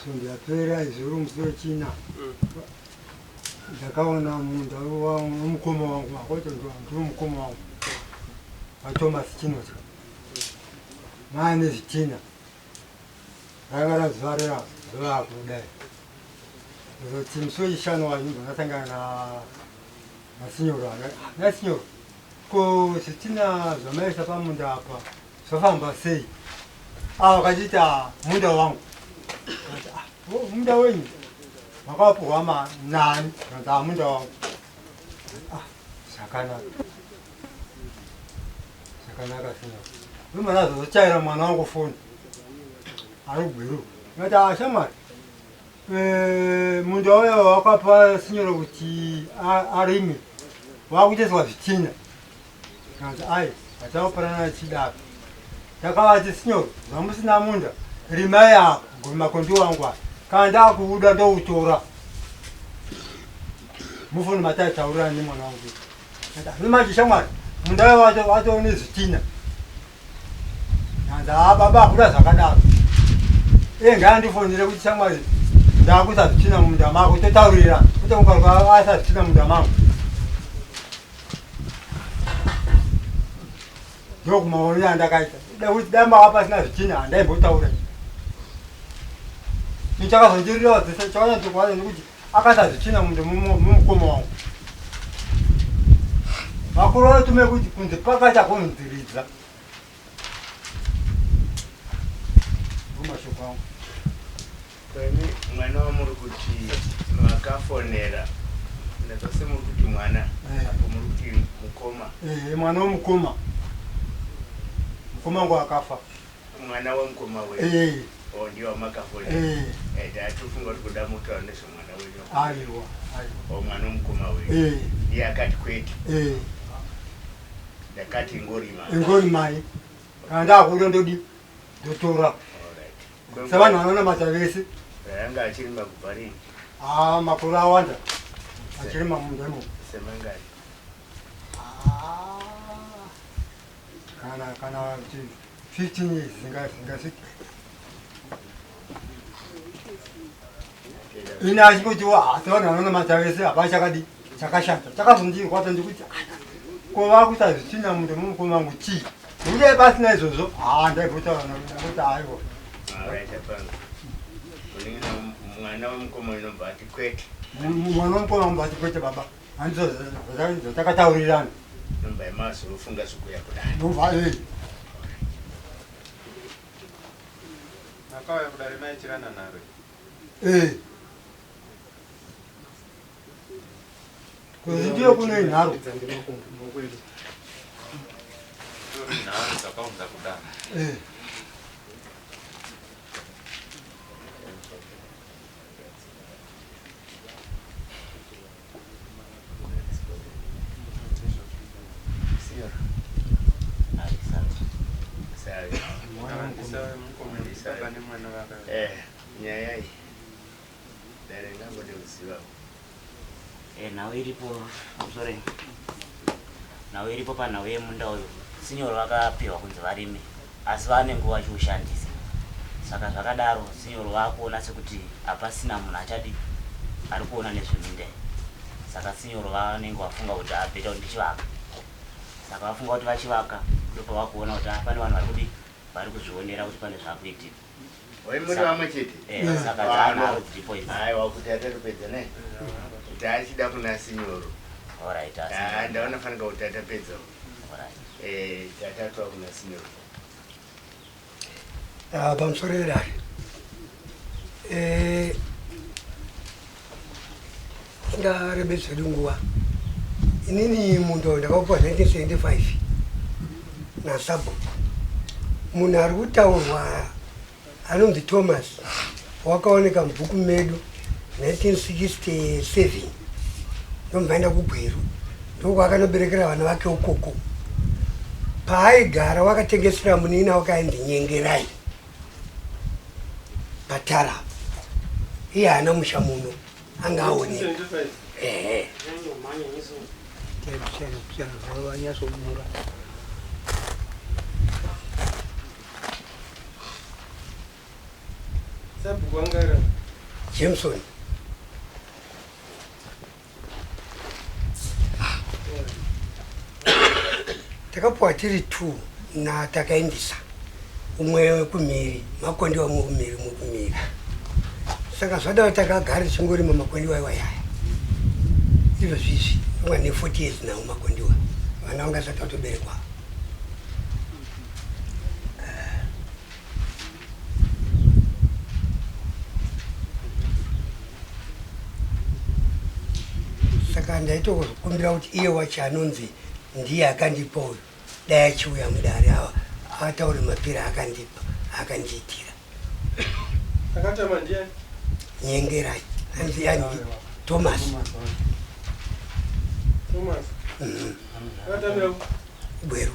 Svondo yapera izuro musi wechina ndakaona munda wemukoma wangu akoto ndiwo mukoma wangu waThomas Chinotya maane zvitina ranga razvarira zuva kudai kuzoti musi wechishanu wacho ndakasangana nasinyoro nasinyoro ko zvitina zvamaisa pamunda apa zvafamba sei ava vakachiti ah, munda wangu ah, munda wenyu makapuhwa nani kanzi ah, munda wangu zvakanaka zvakanaka sina ndomana azozochaira mwana wangu foni ari kugweru ngati ashamwari eh, munda uya wakapa sinyoro kuti arime wakuiteswa zvitina kanzi ai hatakupanana chidaro takavati sinyoro zvamusina munda rimai apa makondi wangu aya kana ndakuuda ndoutora mufoni mataitaurirana nemwana wangu manje shamwari munda wacho wacho une zvitina hanzi haa baba akuda zvakadaro iye ngaandifonere kuti shamwari ndakuisa zvitina mumunda mako totaurirana kuti ukaruka aisa zvitina mumunda mangu ndokumaonera andakaita kuti dai mava pasina zvitina handaimbotaura chakazondirira chakanyatsokuaa nekuti akaisa zvitina munda mumukoma wangu vakuru vanotume kuti kunze pakati akunonziridza mashoko angu Kwemi mwana wamuri kuti makafonera ndazva semuri kuti mwana eh. apo muri kuti mukoma eh, mwana wemukoma mukoma wangu akafa mwana wemukoma wenyu eh. oh, ndiye wamakafonera eh. tatofunga kuti kuda mutaura nezvemwana wenyu aiwa aiwa oh, mwana wemukoma wenyu ndiye akati kwete ndakati ingorima ingorimai kana ndakuda ndodi ndotora Sevanhu vanonamata vese. Anga achirima kubva rini? Ah, makore awanda achirima munda imomo. Semangani? Ah, kana kana kuti 15 years zingasvika. Ini achingoti ah, sevanhu vanonamata vese hapana chakadii chakashata chakazondirwadza ndikuti ah, ko vakuita zvitina munda mumukoma wangu chii Nekuti pasina izvozvo haa ndaivotaura ndakuti haiwa. Mwana wemukoma unobva ati kwete. Mwana wemukoma unobva ati kwete baba. Handizvo zvatakataurirana. Nobva yemazofunga zvekuuya kudare. Nobva eh. Makauya kudare maitirana nharo. Eh. Kuzi ndiyo kune nharo. Nharo dzakaunza kudana. Eh. Eh, nyaya iyi dare ngangode kuzivawo Eh, nhau iripo sorry nhau iripo panhau yemunda uyu sinyoro vakapiwa kunzi varime asi vane nguva vachiushandisa saka zvakadaro sinyoro vakuona sekuti hapasina munhu achadi ari kuona nezveminda iyi saka sinyoro vanenge vafunga kuti abheta kuti ndichivaka saka vafunga kuti vachivaka ndopavakuona kuti ah, pane vanhu vari kudi vari kuzvionera kuti pane zvakuitika Wai muri vamwe chete? Eh, saka dzaanaro dziripo idzi. Aiwa kuti atatopedza ne. Kuti achida kuna sinyoro. Alright, asi. Ah, ndaona fanika kuti atapedza. Alright. Eh, tatatwa kuna sinyoro. Ah, pamusoro yedare eh, tingarebesa zvedu nguva inini munda uyu ndakaupiwa 1975 nasabhuku munhu ari kutaurwa anonzi thomas wakaoneka mubhuku medu 1967 ndombaenda kugweru ndokwakanoberekera vana vake ukoko paaigara wakatengesera munina wakaenzi nyengerai patara iye haana musha muno anga aoneka ehe Sabhuku wanga ari Jameson. Takapuwa tiri two natakaendisa umwe kumhiri makondiwa umwe kumhiri umwe kumhiri saka zvadaro takagara tichingorima makondiwa iwayaya izvo zvizvi umwe ne 40 years nawo makondiwa vana vanga sati vatoberekwa. Saka ndaitokumbira kuti iye wacho anonzi ndiye akandipa uyu dai achiuya mudare ataure mapira akandipa akandiitira. Akatama ndiani? Nyengerai. Anzi ani? Thomas. Thomas. Akatamira ku? Gweru.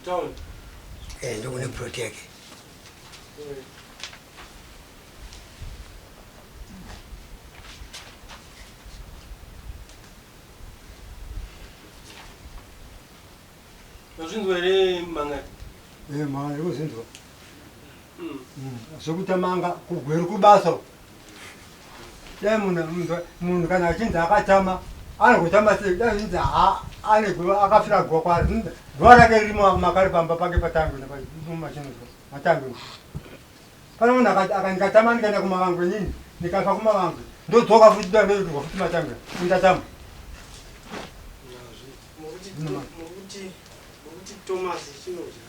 Town. Eh, ndokune plot yake. Mazvinzwa here mangani? Eh, manga ndikuzinzwa. Zvekutamanga kugweru kubasa. Dai munhu kana achinzi akatama anogotama sei? Dai achinzi ane guva akafira guva kwaari. Guva rake riri makare pamba pake patangwe mumachinozwa matangwe. Pane munhu akandikatama ndikaenda kumavangwe inini ndikafa kumavangwe ndodzoka futi ndoendwa futi matangwe ndatama. Mukuti Thomas chinodya.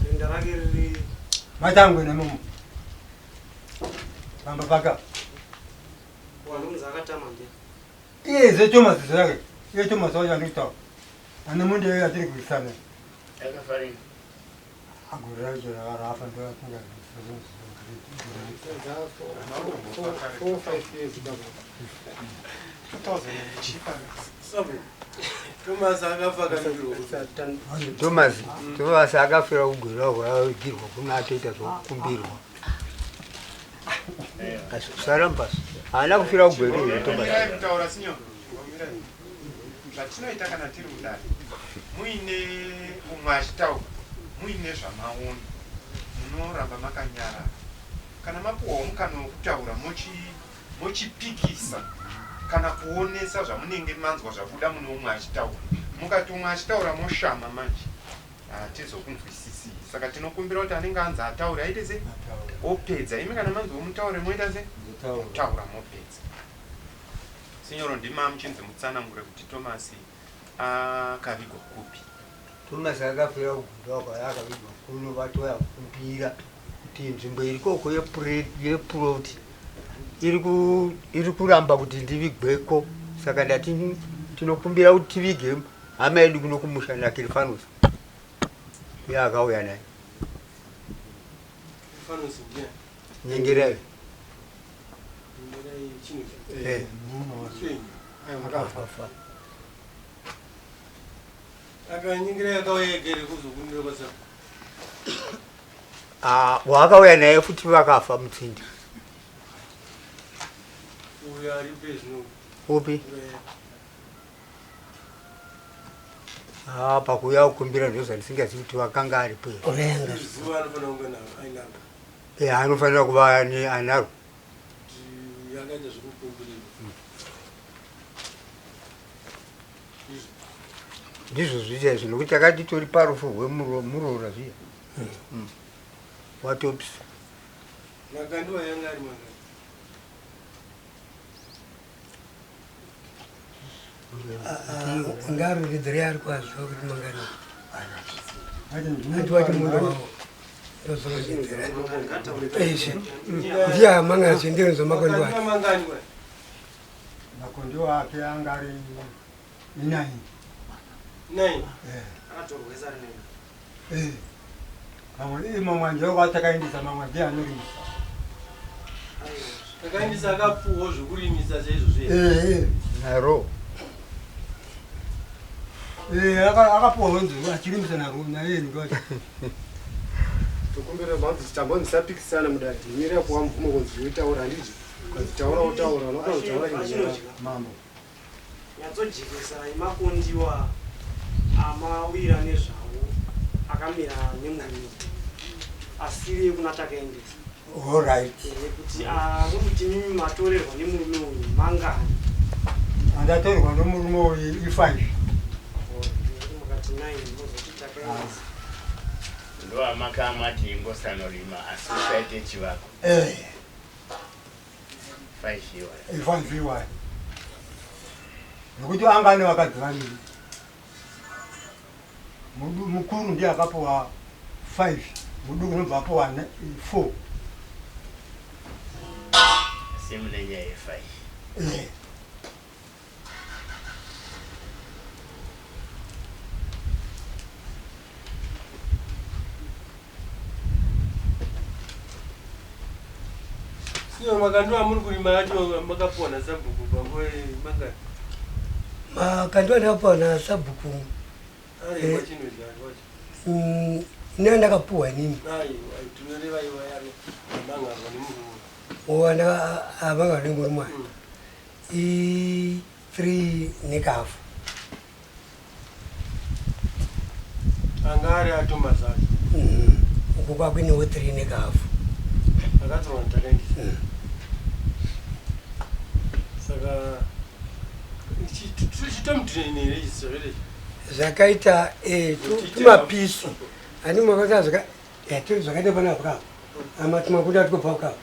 Denda rake riri matangwe nemumo. Pamba paka. Wanonzi akatama ndiye. Iye ze Thomas zake. Iye Thomas wacho andikutaura. Ane mundu iye atiri kuisana. Akafa rini? Agore racho rakarafa ndoatinga. 4 5 years baba. 2000 chipa. Sabu. Thomas akafa kaniro. Thomas, Thomas akafira kugwera kwaigirwa kuna atoita zvokukumbirwa. Sarambas. Haana kufira kugweru here Thomas. Mirai kutaura sinyo. Mirai. Zvatinoita kana tiri mudare muine umwe achitaura muine zvamaona munoramba makanyarara. Kana mapuwawo mukana wekutaura mochipikisa kana kuonesa zvamunenge manzwa zvabuda mune umwe achitaura. Mukati umwe achitaura moshama manje hatizokunzwisisi. Saka tinokumbira kuti anenge anzi ataure aite se opedza. Imi kana manzwa mutaure moita se taura mopedza. Sinyoro ndima muchinzi mutsanangure kuti Thomas akavigwa kupi. Thomas akafira kugundwa kwaakavigwa kuno vatoya kukumbira kuti nzvimbo iri koko yepuroti iri kuramba kuti ndivigweko. Saka ndati tinokumbira kuti tivige hama yedu kuno kumusha naKirifanos. Iye akauya naye. Fanos ndiye. Nyengerai. Nyengerai chinhu. Eh. Akafa. Akanyengerai akauya ega here kuzokumbira basa? Ah, wakauya naye futi vakafa mutsindi. Uyo aripo zvino. Upi? Ah, pakuuya kukumbira ndozvandisingazivi kuti wakanga aripo here. Urenga. Zuva anofanira kunge ainaro. Eh, anofanira kuva anaro. Kuti akaita zvekukumbirirwa. Ndizvo zvicha izvi nokuti takati tori parufu rwemuroora zviya. Watopisa. Makandiwa yanga ari mangani? Ngaruredzere ari kwazvo kuti mangani. Ati wati mundu wavo. Ndozoredzera. Eishi. Ndiye mangani ndiye nzomakondiwa. Makandiwa mangani we? Makondiwa ake anga ari 9. 9. Akatorwesa ari 9. Mamwe mamwe ndiye kwatakaendesa mamwe ndiye anorimisa. Takaendesa akapuwawo zvekurimisa chaizvo zve. Naro. Akapuwa nzi achirimisa naro naye ndo. Tokumbira mhanzi tambonzisapikisana mudare. Mira kuwa mvumo kunzi uitaura handiti. Kanzi taura utaura unokona kutaura chinyarara. Mambo. Nyatsojekesai makondiwa amawira nezvawo akamira nemurume asiri ekuna takaendesa. Alright. Eh, kuti amuri kuti mimi matorerwa nemurume uyu mangani? Andatorerwa nemurume uyu i5. Mukati 9 mozoti takaendesa. Ndoamakamati ingosanorima asi usaite chivako. Eh. 5 iwayo. I5 iwayo. Nekuti anga ane vakadzi vaviri. Mukuru ndiye akapuwa 5, muduku unobva apuwa 4. Asi mune nyaya ye5. Eh. Siyo makandiwa muri kurima acho makapuwa nasabhuku panguva mangani? Makandiwa ndakapuwa nasabhuku. Ari Eh. kwachinodya wacho. Ine ndakapuwa inini. Aiwa, tinoreva iwa yaro amangarwa nemurume. Amangarwa nemurume wayo. I 3 nekahafu. Anga ari aThomas acho. Uku kwakuinewo 3 nekahafu. Akatorwa naTakaendesa. Saka chitomudhireni here ichi zvakaita ichi? Zvakaita tumapisi ani makaita zvakaita panapa kapo ama tumakuda tukobva kapo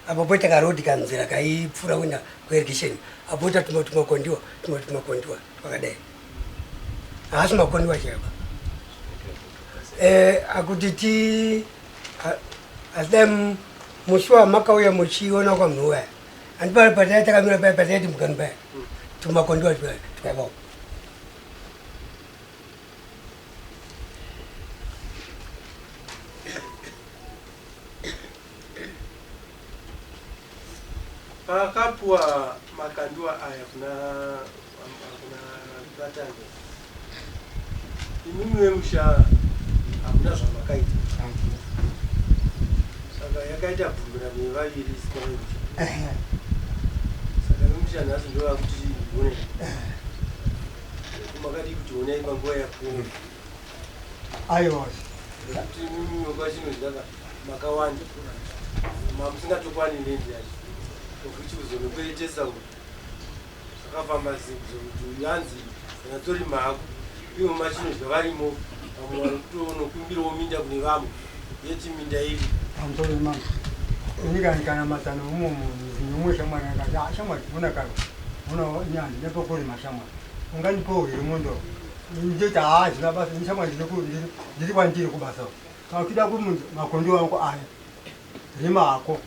apo poita karodi kanzira kaipfuura kuenda kuirrigation apo poita tumakondiwa tumakondiwa twakadai haasi makondiwa chaipa akuti ti asi dai musi wamakauya muchiona kwamunhu waya handi patai takamira paya pataiti muganu paya tumakondiwa twaivapo. Pakapuwa makandiwa aya kuna kuna Batande, imimi vemusha hamuna zvamakaita, saka yakaita bvumirano yevaviri isina vemusha. Saka vemusha nhasi ndovakuti onai, makadii kuti onai panguva yapuwa? Aiwa. Nekuti imimi vekwachinodya makawanda mamusingatokwani nendi yacho nokuti kuzonokweretesa uku zvakafamba sei kuzokuti yanzi nyatsorima hako ivo machinodya varimo vamwe vari kutonokumbirawo minda kune vamwe yeti minda iri. Pamusoro imambo, ini kana matano umwe munhu nemumwe shamwari akati, "Ah, shamwari, una karo una nyandi nepokurima, shamwari, ungandipowo here mundo?" Ndoti, "Haa, zvina basa ini shamwari, ndiri kwandiri kubasa. Kana uchida kumunza makondo angu aya, rima hako,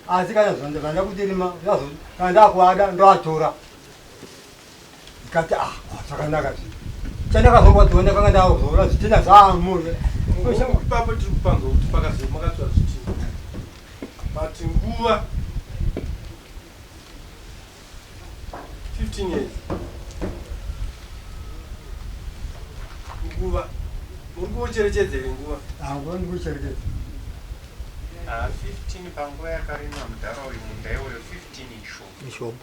asi kana zvanda kuti rima kana ndakuada ndoatora." Ndikati, "Ah, zvakanaka zvi." Chandakazorwadziwa ndakanga ndazoona zvitina zvamu. Ipapo tiri kupanzwa kuti makatsva zvitina, but nguva 15 years nguva muri kucherechedza here nguva? Nguva ndikucherechedza. Ah, 15 panguva yakarimwa mudhara uyu munda iwoyo, 15 ishoma. Ishoma.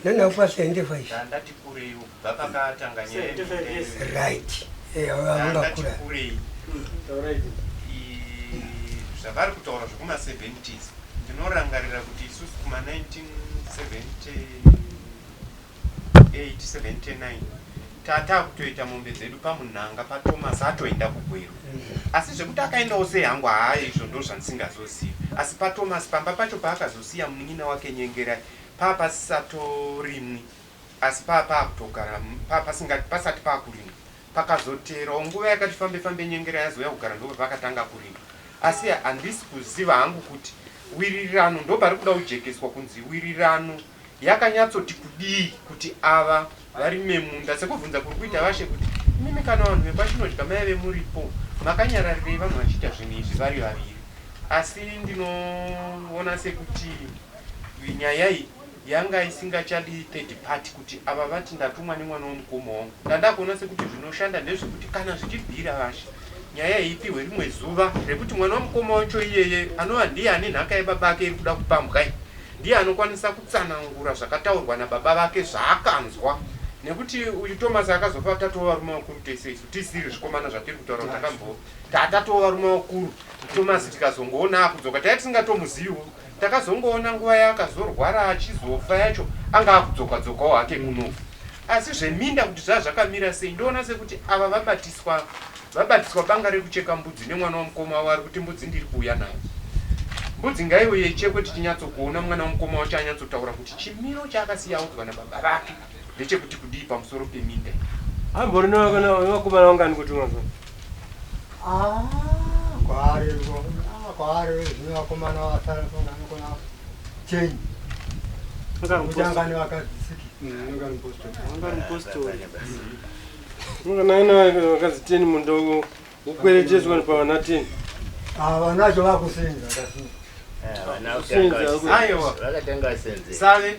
Nanakupa 75. Ndandati kurei kubva pakatanga nyaya 75 years. yeminda. Right, Ndandati angakura. kurei. Taurai. Zvavari kutaura zvekuma-70s, ndinorangarira kuti isusu kuma-1978 79 tata kutoita mombe dzedu pamunhanga paThomas atoenda kuGweru. Asi zvekuti akaendawo sei hangu, haa, izvo ndo zvandisingazozivi. Asi paThomas pamba pacho paakazosiya munin'ina wake Nyengerai, paa pasisatorimwi, asi paa paakutogara paa pasati paakurimwa. Pakazoterawo nguva yakati fambe fambe, Nyengerai azouya kugara, ndo pakatanga kurima. Asi handisi kuziva hangu kuti wirirano ndo pari kuda kujekeswa kunzi wirirano yakanyatsoti kudii kuti ava varime munda, sekubvunza kuri kuita vashe kuti imimi kana vanhu vepachinodya maive muripo, makanyararirei vanhu vachiita zvinhu izvi vari vaviri? Asi ndinoona sekuti nyaya iyi yanga isingachadi third party, kuti ava vati ndatumwa nemwana womukoma wangu. Ndanda kuona sekuti zvinoshanda ndezvekuti kana zvichibvira vashe, nyaya iyi ipiwe rimwe zuva rekuti mwana womukoma wacho iyeye, anova ndiye ane nhaka yebaba ake iri kuda kupambwa iyi, ndiye anokwanisa kutsanangura zvakataurwa nababa vake zvaakanzwa. Nekuti uyu Thomas akazofa tatova varume vakuru tese isu tisiri zvikomana zvatiri kutaura kuti takambo tatatova varume vakuru Thomas tikazongoona akudzoka taiva tisingatomuziviwo takazongoona nguva yaakazorwara achizofa yacho anga akudzoka dzokawo hake kuno asi zveminda kuti zvaa zvakamira sei ndoona sekuti ava vabatiswa Vabatiswa banga rekucheka mbudzi nemwana wamukoma wavo ari kuti mbudzi ndiri kuuya nayo. Mbudzi ngaiuye ichekwe tichinyatsokuona mwana wamukoma wacho anyatsotaura kuti chimiro chaakasiya audzwa nababa vake ndechekuti kudii pamusoro peminda iyi. Ambori nevakomana vangani kuti mazuva? Ah, kwaari ah, kwaari zvino vakomana vasara vanokona chenyi kutanga nevakadzi siki. Angari mupostori. Kana vakadzi 10 munda wokwereteswa pavana 10. Ah, vana vacho vakusenza kasinza. Aiwa. Vakatanga vasenze. Save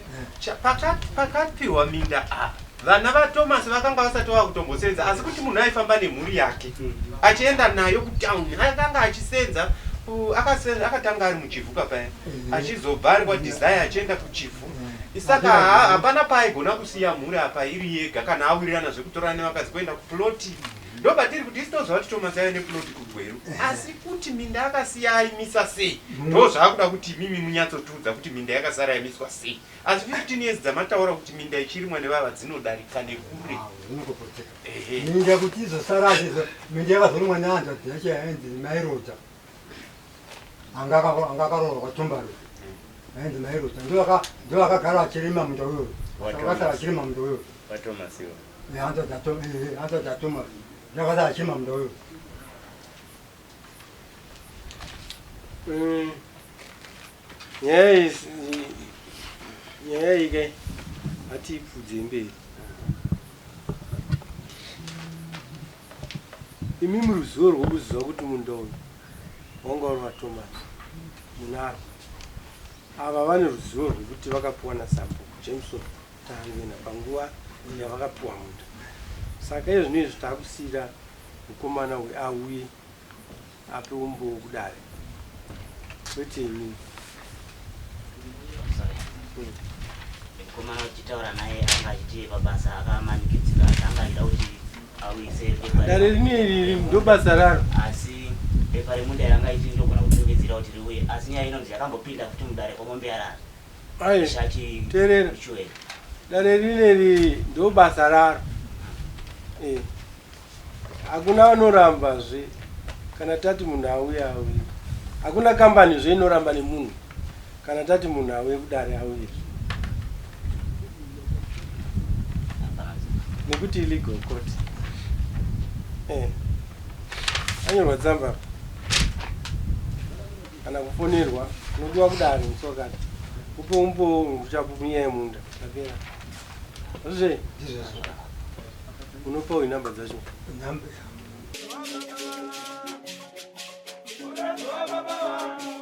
pakapiwa minda apa vana vaThomas vakanga vasati vava kutombosenza asi kuti munhu aifamba nemhuri yake achienda nayo kutauni akanga achisenza akatanga ari muchivhu kapaya achizobva ari kwaDesire achienda kuchivhu Saka hapana paaigona kusiya mhuri apa iri yega kana awirirana zvekutorana nevakadzi kuenda kuploti. Ndopatiri kuti isu toziva kuti Thomas aive neploti kuGweru asi kuti minda akasiya aimisa sei ndozvaakuda kuti imimi munyatsotiudza kuti minda yakasara yamiswa sei. Asi 15 years dzamataura kuti minda ichirimwa nevava dzinodarika nekure. Ehe. Minda kuti izosara minda yakazorimwa nehanzvadzi yacho yainzi Mairoja. Anga akaroorwa kwaTombaru. Ainzi Mairoja. Ndiwo akagara achirima munda uyoyo. Akasara achirima munda uyoyo. WaThomas iwo. Hanzvadzi yaThomas. Ndiwo akasara achirima munda uyoyo. Nyaya iyi nyaya iyi kai hatiipfuudze mberi. Imimi ruzivo rwokuziva kuti munda uyu wanga uri waThomas munarwo. Ava vane ruzivo rwekuti vakapiwa nasabhuku Jameson Tahangwena panguva yavakapiwa munda. Saka iye zvino izvi takusiira mukomana uyu auye ape umbowo kudare kwete imimi. Mukomana uchitaura naye anga achiti pabasa akamanikidzika asi anga achida kuti auyise bepa Dare rino iri ndobasa raro. Asi bepa remunda ranga achiti ndogona kutungidzira kuti riuye asi nyaya inonzi yakambopinda futi mudare kwamombe yarara. Aye, Shachi teerera. Chuwe. Dare rino iri ndobasa raro. Eh. Hakuna anoramba zve kana tati munhu auye auye. Hakuna kambani zve inoramba nemunhu kana tati munhu auye kudare auye. Nekuti illegal court. Eh. Anyorwa tsamba kana kufonerwa unodiwa kudare musi wakati upe umbowo uchapupu nyaya yemunda tapera. Zvizve? Ndizvozvo. Unopa uyu namba dzacho. Namba. Baba.